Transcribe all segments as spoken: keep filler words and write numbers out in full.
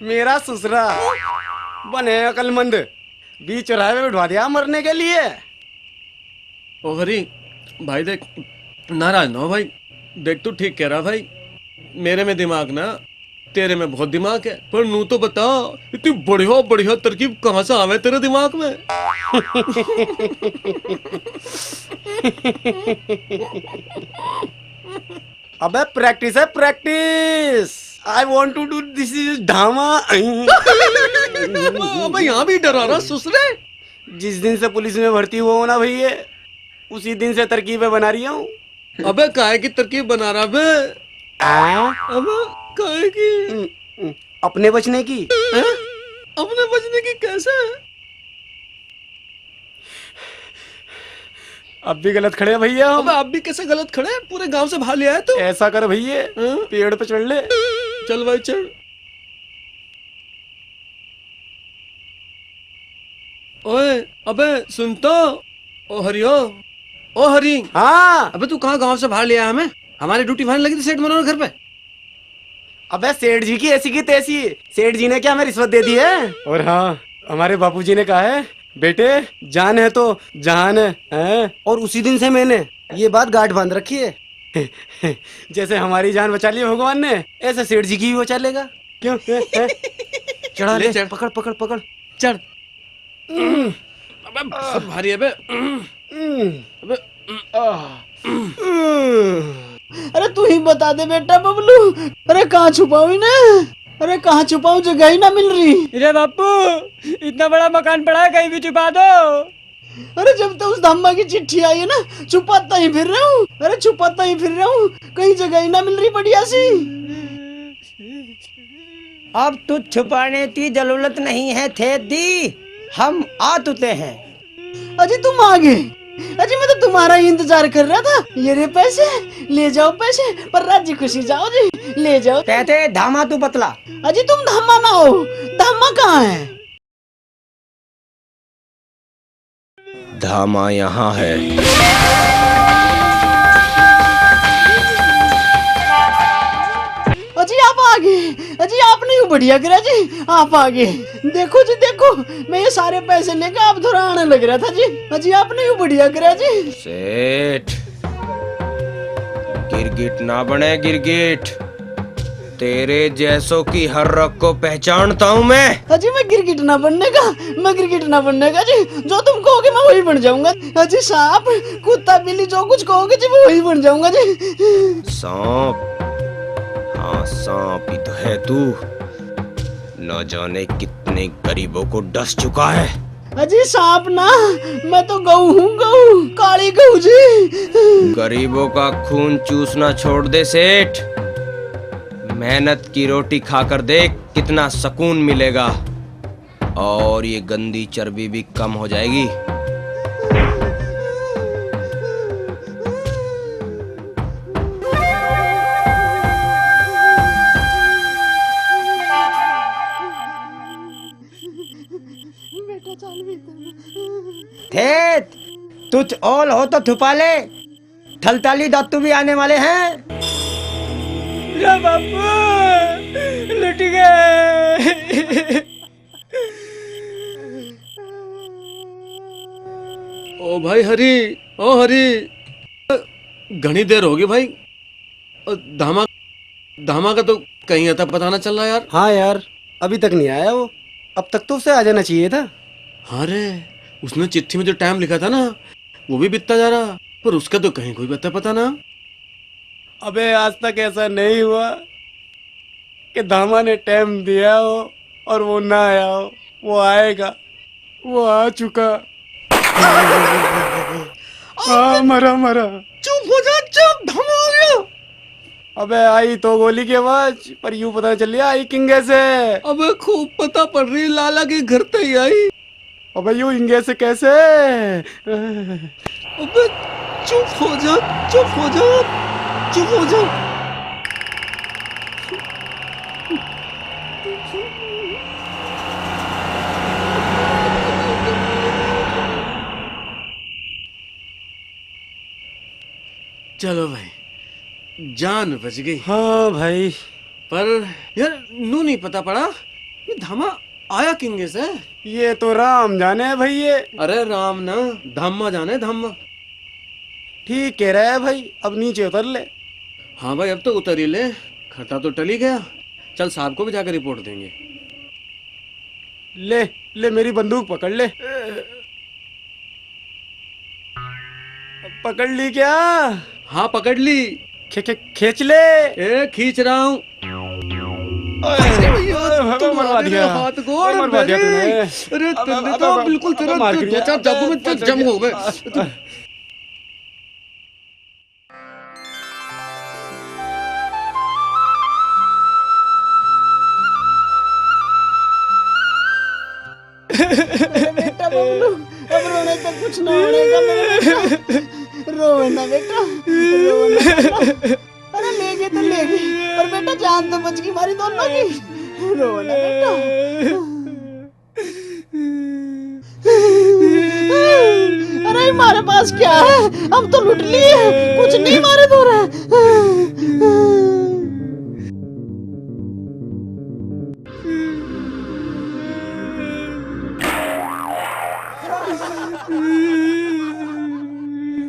मेरा ससुरा बने अकलमंद, बीच चौराहे पे बिठवा दिया मरने के लिए। ओ हरी, भाई देख, नाराज ना हो भाई। देख, तू ठीक कह रहा भाई, मेरे में दिमाग ना, तेरे में बहुत दिमाग है। पर नू तो बता, इतनी बढ़िया बढ़िया तरकीब कहाँ से आवे तेरे दिमाग में? अबे, प्रैक्टिस है, practice. I want to do this is धामा। अबे, यहाँ भी डरा रहा, सुसरे। जिस दिन से पुलिस में भर्ती हुआ हूँ ना भैया, उसी दिन से तरकीबें बना रही हूँ। अबे, काहे की तरकीब बना रहा बे? आ? अबे, काहे की? हम्म, हम्म, अपने बचने की। हैं? अपने बचने की कैसे? अब भी गलत खड़े हैं भैया हम। अबे, आप भी कैसे गलत खड़े हैं? पूरे गांव से बाहर ले आए तू। ऐसा कर भैया, हाँ? पेड़ पे चढ़ ले। चल भाई, चढ़। ओए, अबे, सुन तो। ओ हरियो, ओ हरी। हाँ। अबे, तू कहाँ गांव से बाहर ले आया हमें? हमारी ड्यूटी वहीं लगी थी सेठ मनोहर घर पे। अबे, सेठ जी की ऐसी की तैसी। सेठ जी ने क्या हमें रिश्वत दे दी है? और हाँ, हमारे बापूजी ने कहा है, "बेटे, जान है तो जहान है।" हैं? और उसी दिन से मैंने ये बात गांठ बांध रखी है। जैसे हमारी जान बचा ली भगवान ने, ऐसे सेठ जी की भी बचा लेगा। क्यों? हैं? हैं? चढ़ा ले, ले, चढ़। पकड़, पकड़, पकड़। चढ़। अबे, बहुत भारी है बे। अबे। अरे, तू ही बता दे बेटा बबलू, अरे, कहाँ छुपाऊं इन्हें? अरे, कहाँ छुपाऊं, जगह ही ना मिल रही। अरे बापू, इतना बड़ा मकान पड़ा है, कहीं भी छुपा दो। अरे, जब तो उस धामा की चिट्ठी आई है ना, छुपाता ही फिर रहा हूँ। अरे, छुपाता ही फिर रहा हूँ, कहीं जगह ही ना मिल रही बढ़िया सी। अब तुझ छुपाने की जरूरत नहीं है, थेदी, हम आ चुके हैं। अजी, तुम आ गए। अजी, मैं तो तुम्हारा ही इंतजार कर रहा था। ये रे पैसे, ले जाओ पैसे, पर राजी खुशी जाओ जी, ले जाओ। तेते धामा तू पतला। अजी, तुम धामा ना हो, धामा कहाँ है? धामा यहाँ है। अजी, आप आ गए। अजी, आपने यूं बढ़िया करा जी, आप आ गए। देखो जी, देखो, मैं ये सारे पैसे लेकर आप थोड़ा आने लग रहा था जी। अजी, आपने यूं बढ़िया करा जी। सेठ, गिरगिट ना बने, गिरगिट। तेरे जैसों की हर रग को पहचानता हूँ मैं। अजी, मैं गिरगिट ना बनने का, मैं गिरगिट ना बनने का जी। जो तुम कहोगे, मैं वही बन जाऊंगा। अजी, सांप, कुत्ता, बिल्ली, जो कुछ कहोगे जी, मैं वही बन जाऊंगा जी। सांप? हाँ, सांप ही तो है तू। न जाने कितने गरीबों को डस चुका है। अजी, सांप ना, मैं तो गऊ हूँ, गऊ, काली गऊ जी। गरीबों का खून चूसना छोड़ दे सेठ, मेहनत की रोटी खाकर देख कितना सुकून मिलेगा, और ये गंदी चर्बी भी कम हो जाएगी। बेटा, चल भीतर। थेत, तुझ ओल हो तो छुपा ले, थलताली दातू भी आने वाले हैं। रे बापू, लुट गए। ओ भाई हरी, ओ हरी, घणी देर होगी भाई। ओ धामा, धामा का तो कहीं अता पता ना चल रहा यार। हाँ यार, अभी तक नहीं आया वो। अब तक तो उसे आ जाना चाहिए था। हाँ रे, उसने चिट्ठी में जो टाइम लिखा था ना, वो भी बीतता जा रहा, पर उसका तो कहीं कोई पता, पता ना। अबे, आज तक ऐसा नहीं हुआ कि धामा ने टाइम दिया हो और वो ना आया हो। वो आएगा, वो आ चुका। आ, मरा, मरा। चुप हो जा, चुप, धामा आ गया। अबे, आई तो गोली की आवाज, पर यूं पता चल रहा आई किंगे से। अबे, खूब पता पड़ रही, लाला के घर तक ही आई। अबे, यूं इंगे से कैसे? अबे, चुप हो जा, चुप हो जा, चुप हो जा। चलो भाई, जान बच गई। हाँ भाई, पर यार, नू नहीं पता पड़ा, ये धामा आया किंगे से? ये तो राम जाने है भाई, ये। अरे राम ना, धामा जाने, धामा। ठीक कह रहा है भाई, अब नीचे उतर ले। हाँ भाई, अब तो उतर ही ले, खतरा तो टल ही गया। चल, साहब को भी जाकर रिपोर्ट देंगे। ले, ले, मेरी बंदूक पकड़ ले। पकड़ ली क्या? हाँ, पकड़ ली। खे-, खे-, खींच ले। ए, खींच रहा हूँ। अरे भैया, अरे, तूने मरवा दिया। हाथ गोड़ मरवा दिया तूने। अरे, अब, तूने अब, तो अब, बिल्कुल अब तेरा मार दो, दो चार जादू में तो जम हो गए। अरे बेटा बबलू, अब रोने तो कुछ ना होने का मेरे बेटा। रोवे ना बेटा, रोवे ना बेटा। अरे ले गए तो ले गए, पर बेटा जान तो बच गई हमारी दोनों की। रोवे ना बेटा। अरे हमारे पास क्या है, हम तो लूट लिए, कुछ नहीं हमारे दो रहा।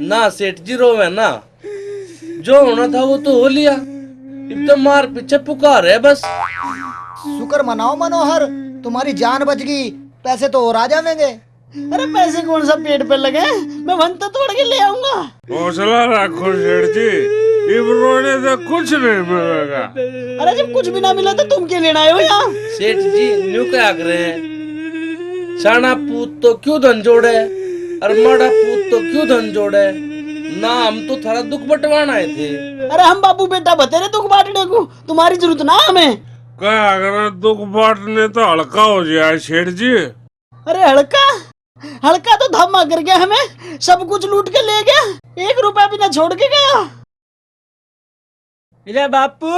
ना सेठ जी रोवे ना, जो होना था वो तो हो लिया, इब तो मार पीछे पुकार है बस। शुक्र मनाओ मनोहर, तुम्हारी जान बच गई, पैसे तो और आ जावेंगे। अरे पैसे कौन सा पेट पे लगे, मैं वन तो तोड़ के ले आऊंगा। हौसला रखो सेठ जी, इब रोने से कुछ नहीं मिलेगा। अरे जब कुछ भी ना मिला तो तुम क्या लेना आए हो यहाँ? सेठ जी न्यू क्या आख रहे हैं, शाना पूत तो क्यों धन जोड़े और माड़ा पूत तो क्यों धन जोड़े? ना, हम तो थारा दुख बटवाना आए थे। अरे हम बापू बेटा बतेरे दुख बांटने को, तुम्हारी जरूरत ना हमें। क्या अगर दुख बांटने तो हल्का हो जाए सेठ जी। अरे हल्का, हल्का तो धामा कर गया, हमें सब कुछ लूट के ले गया, एक रुपया भी ना छोड़ के गया। ले बापू।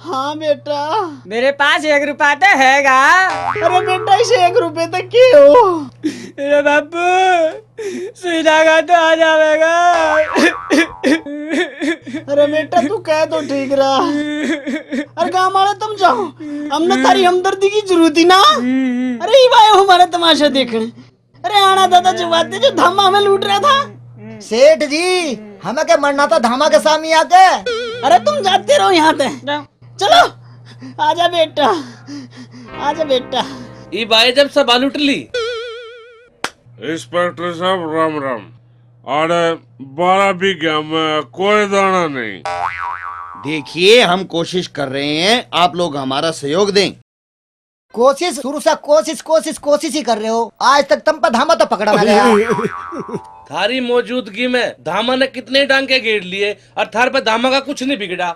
हाँ बेटा। मेरे पास एक रुपया तो हैगा। अरे बेटा, इसे एक रुपये तक के हो? ले बापू, सुई धागा तो आ जावेगा। अरे बेटा, तू कह तो ठीक रहा। अरे गांव वाले, तुम जाओ, हमने थारी हमदर्दी की जरूरत ही ना। अरे ये भाई हमारा तमाशा देखने। अरे आना दादा, जो बातें जो धामा में लूट रहा था। सेठ जी, हमें के मरना था धामा के सामने आके। अरे तुम जाते रहो यहाँ से। चलो, आजा बेटा, आजा बेटा। ई भाई जब सभा लूट ली। इंस्पेक्टर साहब राम राम। आड़े बारह बीघा में कोई दाना नहीं। देखिए, हम कोशिश कर रहे हैं, आप लोग हमारा सहयोग दें। कोशिश शुरू से कोशिश, कोशिश, कोशिश ही कर रहे हो। आज तक तुम पे धामा तो पकड़ा ना गया। थारी मौजूदगी में धामा ने कितने डांके गेड़ लिए और थार पे धामा का कुछ नहीं बिगड़ा।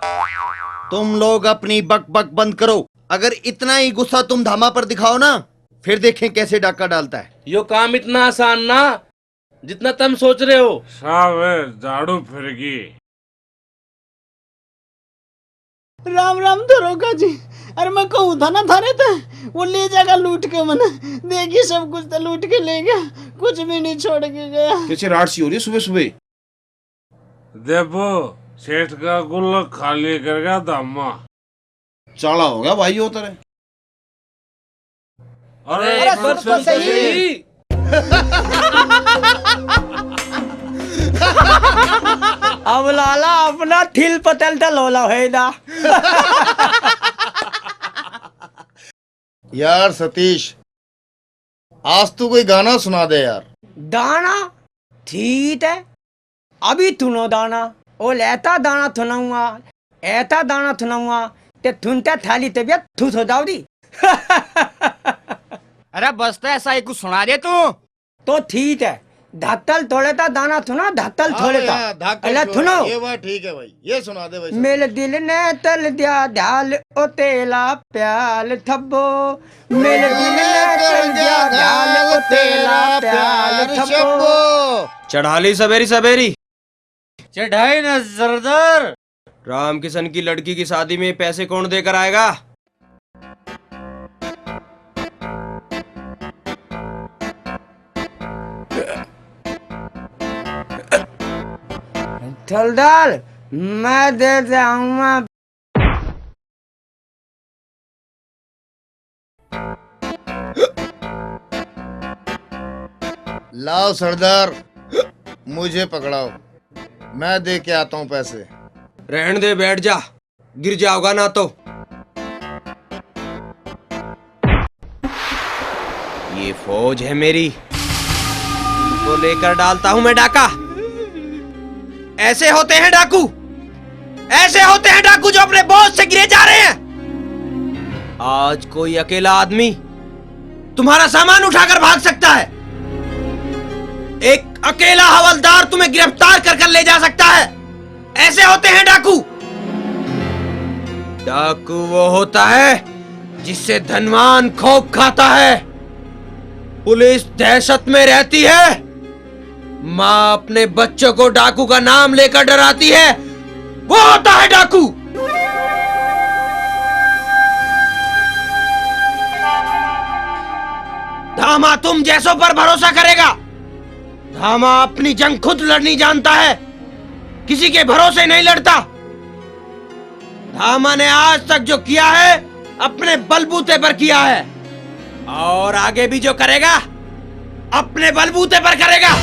तुम लोग अपनी बक बक बंद करो। अगर इतना ही गुस्सा तुम धामा पर दिखाओ ना, फिर देखें कैसे डाका डालता है। यो काम इतना आसान ना, जितना तुम सोच रहे हो। साहब, झाड़ू फिर गई। राम राम दरोगा जी। अरे मैं कहूँ था ना थारे ते, वो ले जाएगा लूट के मने। देखिए सब कुछ तो लूट के ले गया, कुछ भी नहीं छोड़ के गया। कैसे रात सी हो रही है सुबह सुबह? देखो, सेठ का गुल्लक खाली कर गया धामा। चाला हो गया भाई यो तेरे। अरे, अरे, सुन तो सही। अब लाला अपना थिल पतल तो लोला है ना। यार सतीश, आज तू कोई गाना सुना दे यार। दाना थीत है, अभी थुनो दाना, ओ लेता दाना थुनाऊंगा, ऐता दाना थुनाऊंगा, ते थुनते थाली तबियत थू थो दावदी। अरे बस तो ऐसा ही कुछ सुना दे तू। तो ठीक है, धातल थोड़े ता दाना थुना, धातल हाँ थोड़े ता। हाँ, धाकल अल्लाह थोड़ा, थुनो। ये बात ठीक है भाई, ये सुना दे भाई। मेरे दिल ने तल दिया ध्याल, ओ तेला प्याल थब्बो। मेरे दिल ने तल दिया ध्याल, ओ तेला प्याल थब्बो। चढ़ा ली सवेरी सवेरी। चढ़ाई ना सरदार। राम किशन की लड़की की शादी में पैसे कौन देकर आएगा? थलदार, मैं दे जाऊंगा। लाओ सरदार, मुझे पकड़ाओ, मैं दे के आता हूँ पैसे। रहन दे, बैठ जा, गिर जाओगा ना तो। ये फौज है मेरी, इनको लेकर डालता हूं मैं डाका। ऐसे होते हैं डाकू, ऐसे होते हैं डाकू जो अपने बॉस से गिरे जा रहे हैं। आज कोई अकेला आदमी तुम्हारा सामान उठाकर भाग सकता है, एक अकेला हवलदार तुम्हें गिरफ्तार कर कर ले जा सकता है। ऐसे होते हैं डाकू। डाकू वो होता है जिससे धनवान खौफ खाता है। पुलिस दहशत में रहती है। माँ अपने बच्चों को डाकू का नाम लेकर डराती है। वो होता है डाकू। धामा तुम जैसों पर भरोसा करेगा? धामा अपनी जंग खुद लड़नी जानता है, किसी के भरोसे नहीं लड़ता। धामा ने आज तक जो किया है, अपने बलबूते पर किया है, और आगे भी जो करेगा, अपने बलबूते पर करेगा।